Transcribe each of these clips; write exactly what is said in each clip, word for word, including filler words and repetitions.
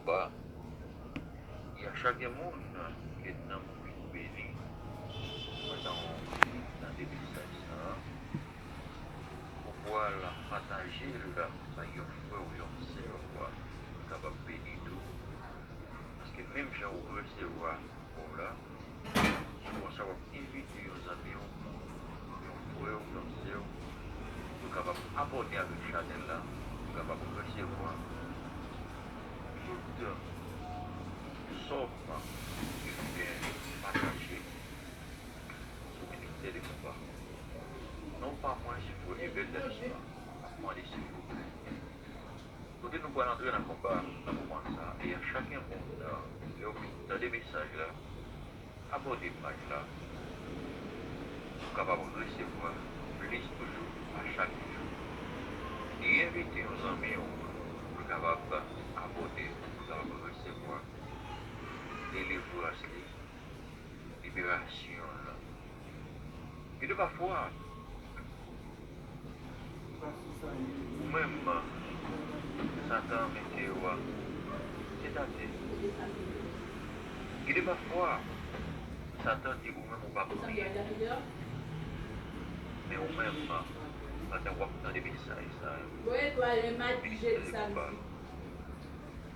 Ba, e a chak moun ke nanm ou vin beni pandan w tande mesaj sa a, ou pral pataje l bay yon frè w, yon sè w, pou l kapab beni tou. Paske menm jan ou resevwa pa w la, se konsa w ap envite yon zanmi w, yon frè w, yon sè w, pou kapab abòne avèk chanèl la, pou kapab resevwa tout sòm ki gen pataje sou ministè de konba. Non pa mwen, se frè Evel Delsma, ap mande silvouplè. Kote nou pral antre nan konba nan moman sa, e a chak moun, lè w fin tande mesaj la, abòne paj la pou w kapab resevwa plis toujou a chak jou. E envite yon zanmi w pou l kapab abòne, pou l kapab resevwa delivrans li, liberasyon l. Gen de pafwa, ou menm, Satan mete w tèt atè. Gen de pafwa, Satan di ou menm ou p ap priye. Men ou menm, pandan w ap tande mesaj sa yo, ou vin tande konba,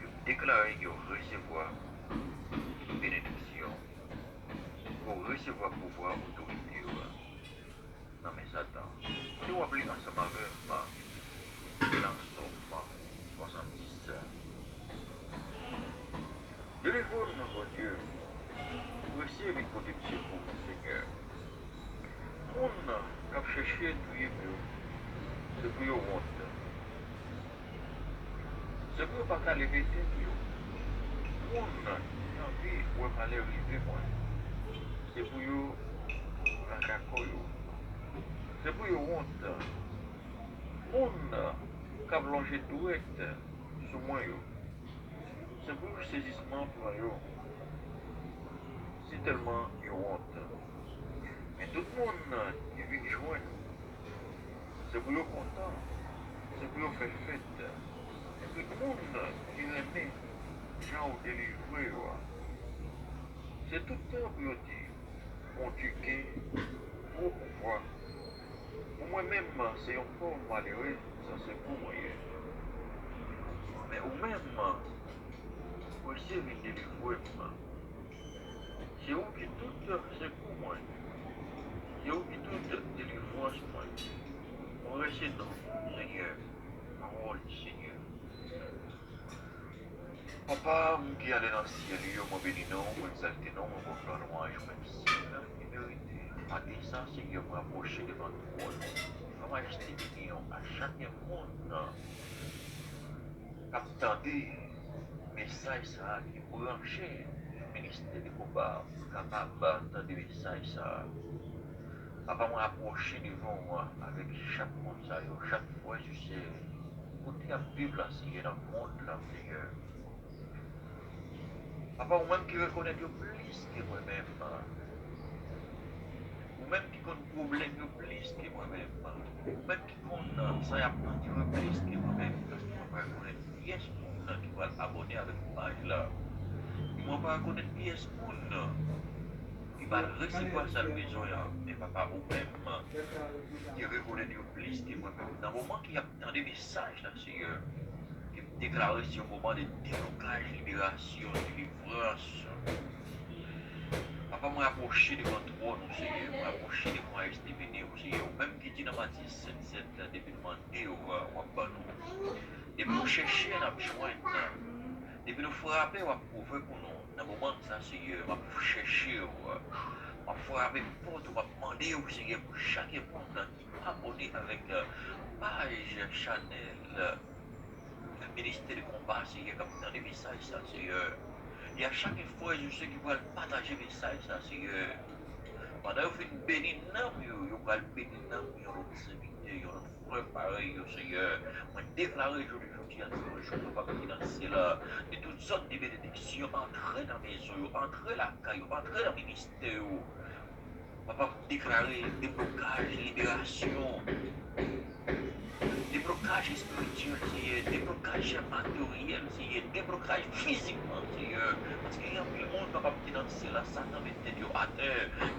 yo deklare ke w resevwa benediksyon, ke w resevwa pouvwa, otorite yo a nan men Satan. Kote w ap li ansanm avè m nan Sòm swasanndis. Delivre m, Bondye. Prese vin pote m sekou, Senyè. Moun k ap chèche touye m yo, se pou yo wont. Se pou yo pa ka leve tèt yo. Moun ki anvi wè malè rive mwen, se pou yo traka kò yo. Se pou yo wont. Moun k ap lonje dwèt sou mwen yo, se pou sezisman pran yo, sitèlman yo wont. Men tout moun ki vin jwenn ou, se pou yo kontan, se pou yo fè fèt. Men tout moun ki renmen jan w delivre yo a, se tout tan pou yo di, Bondye gen gwo pouvwa. Pou mwen menm, se yon pòv malere san sekou mwen ye. Men ou menm, Bondye vin delivre m. Se ou ki tout sekou mwen. Se ou ki tout delivrans mwen. Mwen rese nan Senyè. Pawòl Senyè. Papa m ki ale nan syèl yo, mwen beni non w, mwen egzalte non w, mwen ba w glwa, lwanj, ou menm sèl ki merite. Maten sa, Senyè, mwen apwoche devan twòn ou. Fè majeste beni w a chak moun k ap tande mesaj sa a, ki branche sou ministè de konba, pou kapab tande mesaj sa a. Papa, mwen apwoche devan w avèk chak moun sa yo, chak frè e sè, kote y ap viv la, Senyè, nan mond la, Senyè. Papa, ou menm ki rekonèt yo plis ke mwen menm. Ou menm ki konn pwoblèm yo plis ke mwen menm. Ou menm ki konn sa y ap andire plis ke mwen menm. Paske mwen pa rekonèt pyès moun ki pral abòne avèk paj la. E mwen pa rekonèt pyès moun ki pral resevwa sa l bezwen an. Men Papa, ou menm ki rekonèt yo plis ke mwen menm. Nan moman ki ap tande mesaj la, Senyè, ke m deklare se yon moman de deblokaj, liberasyon, delivrans. Papa, mwen apwoche devan twòn ou, Senyè. Mwen apwoche devan majeste beni ou, Senyè. Ou menm ki di nan Matye sèt sèt, depi nou mande, w ap ban nou. Depi nou chèche, n ap jwenn. Depi nou frape, w ap ouvri pou nou. Nan moman sa, Senyè, m ap chèche w. M ap frape pòt ou, m ap mande w, Senyè, pou chak moun ki abòne avèk, eh, paj chanèl, eh, Ministè de Konba, Senyè, k ap tande mesaj sa, Senyè. E a chak frè e sè ki pral pataje mesaj sa, Senyè. Pandan yo fin beni nanm yo, yo pral beni nanm yon lòt sèvitè, yon lòt frè parèy yo, Senyè. Mwen deklare jodi jodi a, se yon jou, Papa, ki nan syèl la, de tout sòt de benediksyon antre nan mezon yo, antre lakay yo, antre nan ministè yo. Papa, m deklare deblokaj, liberasyon. Deblokaj Deblokaj espirityèl, Seyè, deblokaj materyèl, Seyè, deblokaj fizikman, Seyè. Paske gen anpil moun, Papa m ki nan syèl la, Satan met tèt yo atè.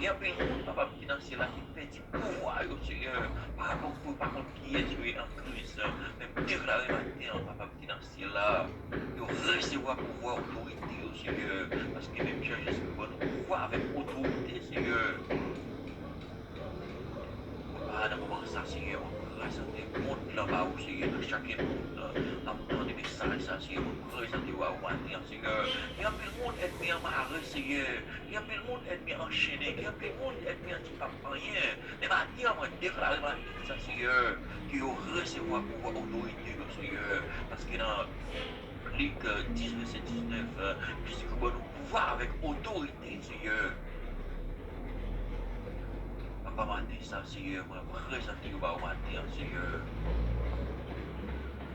Gen anpil moun, Papa m ki nan syèl la, ki pèdi pouvwa yo, Seyè. Pa rapò pou yo pa konn kiyès yo ye an Kris. Men m deklare maten an, Papa m ki nan syèl la, yo resevwa pouvwa, otorite yo, Seyè. Paske menm jan Jezi te ban nou pouvwa avèk otorite, Seyè. Papa, nan moman sa, Seyè, mwen prezante mond lan ba ou, Seyè, nan chak moun k ap tande mesaj sa, Seyè, mwen prezante yo ba ou maten an, Seyè. Gen anpil moun ènmi an mare, Seyè. Gen anpil moun ènmi an anchennen. Gen anpil moun ènmi an di p ap anyen. Men maten an, mwen deklare maten sa, Seyè, ke yo resevwa pouvwa otorite yo, Seyè. Paske nan Lik, euh, dis, vèsè diznèf, euh, Jezi ki ban nou pouvwa avèk otorite, Seyè. Papa, maten sa, Seyè, mwen prezante yo ba ou maten an, Seyè.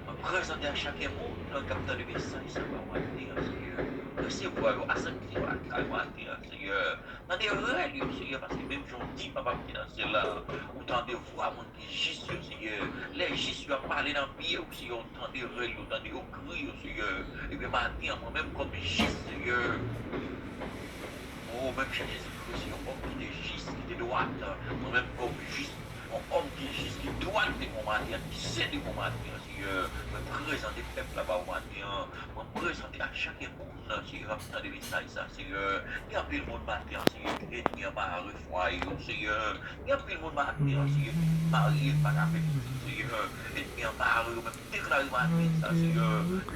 Mwen prezante a chak moun k ap tande mesaj sa ba ou maten an, Seyè. Resevwa yo, asepte yo lakay ou maten an, Seyè. Tande rèl yo, Seyè, paske menm jan w di, Papa m ki nan syèl la, ou tande vwa moun ki jis yo, Seyè. Lè jis yo ap pale nan pye w, Seyè, ou tande rèl yo, ou tande yo kri yo, Seyè. Ebyen, maten an, mwen menm kòm jis, Seyè. O, menm jan Jezi Kris, yon òm ki te jis, ki te dwat. Mwen menm kòm jis, yon òm ki jis, ki dwat devan w maten an, ki sen devan w maten an, Seyè. Mwen prezante pèp la ba ou maten an. Mwen prezante a chak moun, Seyè, k ap tande mesaj sa, Seyè. Gen anpil moun maten an, Seyè, ke ènmi an mare fwaye yo, Seyè. Gen anpil moun maten an, Seyè, ki marye pa ka fè pitit, Seyè. Ènmi an mare yo, men m deklare maten sa, Seyè.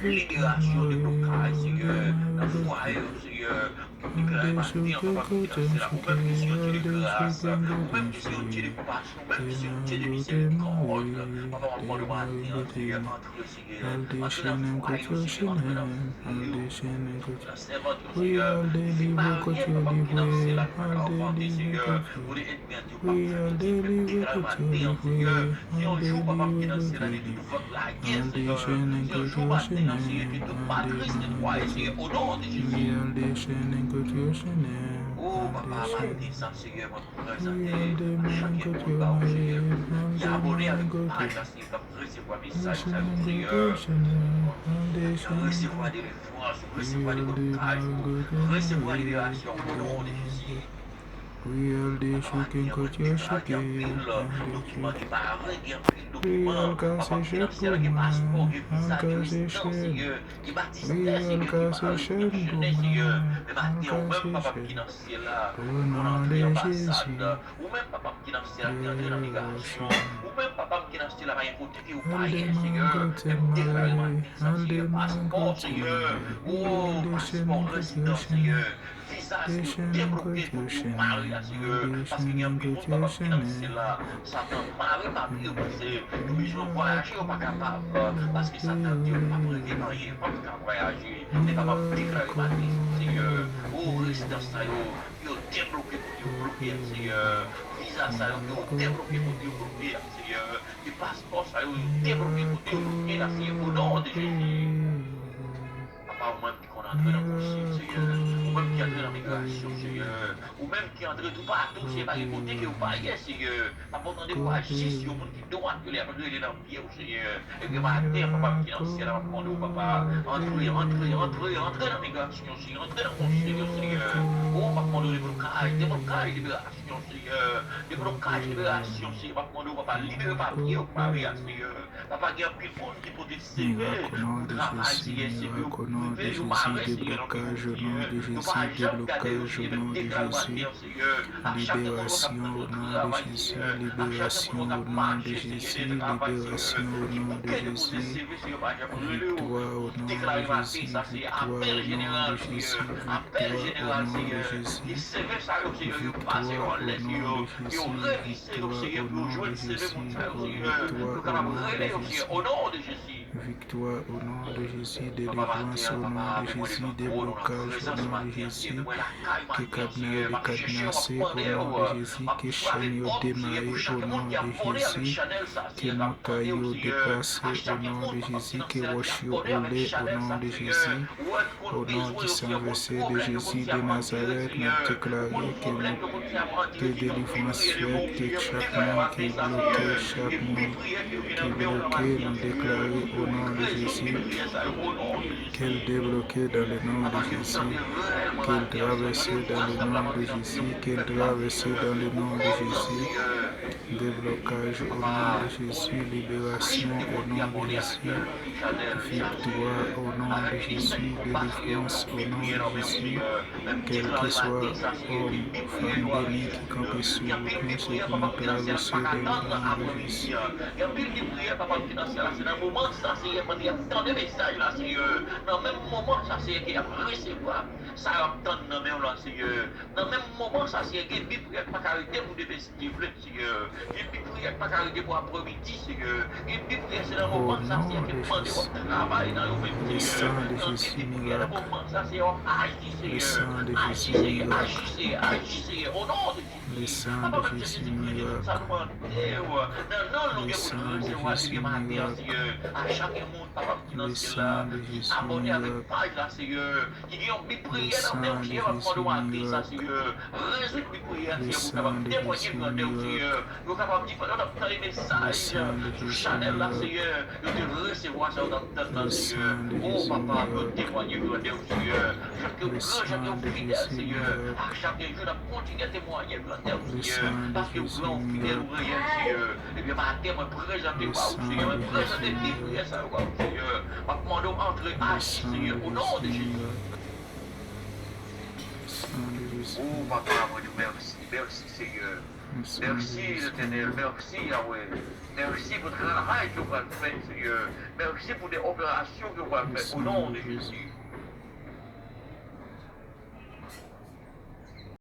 Liberasyon, deblokaj, Seyè. Nan fwaye yo, Seyè. M deklare maten an, Papa m ki nan syèl la. Ou menm ki se yon Dye de gras. Ou menm ki se yon Dye de konpasyon. Ou menm ki se yon Dye de mizerikòd. Papa, m ap mande w maten an, Seyè, antre, Seyè. Antre nan fwaye yo, Seyè. Antre nan fanmi yo. Nan sèvant yo, Seyè. Fi marye, Papa m ki nan syèl la, ki pa ka anfante, Seyè. Kote ènmi an di yo p ap fè pitit, men m deklare maten an, Seyè. Se yon jou, Papa m ki nan syèl la, ke tout vant lage, Seyè. Se yon jou maten an, Seyè, ke tout matris netwaye, Seyè. O non de Jezi. O, Papa, maten sa, Seyè, mwen prezante a chak moun ba ou, Seyè, ki abòne avèk paj la, Seyè, k ap resevwa mesaj sa yo, Seyè. Resevwa delivrans, resevwa deblokaj, resevwa liberasyon, o non de Jezi. Papa, maten an, mwen deklare gen anpil dokiman ki mare, gen anpil dokiman, Papa m ki nan syèl la, gen paspò, gen viza, gen rezidans, Seyè, gen batistè, Seyè, ki mare, ki anchennen, Seyè. Men maten an, ou menm, Papa m ki nan syèl la, ou antre anbasad. Ou menm, Papa m ki nan syèl la, ki antre nan migrasyon. Ou menm, Papa m ki nan syèl la, pa gen kote ke ou pa ye, Seyè. Men m deklare maten sa, Seyè, paspò, Seyè. O, paspò, rezidans, Seyè. Viza, Seyè, debloke pou yo mare a, Seyè. Paske gen anpil moun, Papa m ki nan syèl la, Satan mare papye yo, paske yo bezwen vwayaje, yo pa kapab. Paske Satan di yo p ap regle anyen, yo p ap ka vwayaje. Men Papa m deklare maten sa, Seyè. O, rezidans sa yo, yo debloke kote yo bloke a, Seyè. Viza sa yo, yo debloke kote yo bloke a, Seyè. Ke paspò sa yo, yo debloke kote yo bloke la, Seyè, o non de Jezi. Papa, ou menm ki konn antre nan konsèy, Seyè. Ou menm ki antre nan migrasyon, Seyè. Ou menm ki antre toupatou, Seyè, pa gen kote ke ou pa ye, Seyè. Papa, ou tande vwa jis yo, moun ki dwat yo, lè y ap rele nan pye w, Seyè. Ebyen, maten an, Papa m ki nan syèl la, m ap mande w, Papa, antre, antre, antre, antre nan migrasyon, Seyè, antre nan konsèy yo, Seyè. O, m ap mande w deblokaj, deblokaj, liberasyon, Seyè. Deblokaj, liberasyon, Seyè. M ap mande w, Papa, libere papye yo k mare a, Seyè. Papa, gen anpil moun ki pote seve pou travay, Seyè, seve yo rive, yo mare, Seyè, nan pye yo, Seyè. Yo pa janm gade yo, Seyè, men m deklare maten an, Seyè, a chak moun k ap travay, Seyè, a chak moun k ap mache, Seyè, nan travay, Seyè, ki bouke yo pote seve, Seyè, yo pa janm rele yo. M deklare maten sa, Seyè, apèl jeneral, Seyè, apèl jeneral, Seyè, ke seve sa yo, Seyè, yo pase yo anlè, Seyè, yo revise yo, Seyè, pou yo jwenn seve moun sa yo, Seyè, pou yo kapab rele yo, Seyè, o non de Jezi. Viktwa o non de Jezi, delivrans o non de Jezi, deblokaj o non de Jezi, ke kadna yo dekadnase o non de Jezi, ke chèn yo demaye o non de Jezi, ke montay yo deplase o non de Jezi, ke wòch yo woule o non de Jezi, o non di san vèse de Jezi de Nazarèt, n ap deklare ke nou ke delivrans fèt, ke chak moun ki bloke, chak moun ki bloke, nou deklare o non de Jezi, ke l debloke dans le nom de Jésus, ke l travèse dans le nom de Jésus, ke l travèse dans le nom de Jésus, deblokaj o non de Jezi, liberasyon o non de Jezi, viktwa o non de Jezi, delivrans o non de Jezi, kèlkeswa òm, fanm beni ki kanpe sou wout nou, se pou nou travèse dans le nom de Jezi. Gen anpil ki priyè, Papa m ki nan syèl la, se nan moman sa, Seyè, pandan y ap tande mesaj la, Seyè, nan menm moman sa, Seyè, ke y ap resevwa sa y ap tann nan men w la, Seyè. Nan menm moman sa, Seyè, gen bi priyè k pa ka rete pou demen Seyè, gen bi priyè k pa ka rete pou aprèmidi, Seyè. Gen bi priyè, se nan moman sa, Seyè, ke m mande w ap travay nan yo menm, Seyè. Gen bi priyè nan moman sa, Seyè, w ap aji, Seyè. Aji, Seyè, aji, Seyè, aji, Seyè. O non de Jezi. Papa, menm si se priyè, se sa nou mande w. Nan non l nou gen pou nou resevwa, Seyè, maten an, Seyè. A chak moun, Papa m ki nan syèl la, ki abòne avèk paj la, Seyè. Ki gen yon bi priyè nan men w, Seyè, m ap mande w maten sa, Seyè. Rezoud bi priyè a, Seyè, pou w kapab temwaye grandè w, Seyè. Pou yo kapab di, pandan yo t ap tande mesaj sou chanèl la, Seyè, yo te resevwa sa yo t ap tann nan, Seyè. O, Papa, pou yo temwaye grandè w, Seyè. Jan ke w gran, jan ke w fidèl, Seyè. A chak jou, n ap kontinye temwaye grandè w, Seyè. Paske w gran, w fidèl, w reyèl, Seyè. Ebyen, maten, mwen prezante w ba ou, Seyè. Mwen prezante bi priyè sa yo ba ou, Seyè. M ap mande w antre aji, Seyè, o non de Jezi. O, Papa, mwen di w mèsi, mèsi, Seyè. Mèsi, Letènèl, mèsi, Yahweh. Mèsi pou travay ke w pral fè, Seyè. Mèsi pou de operasyon ke w pral fè, o non de Jezi.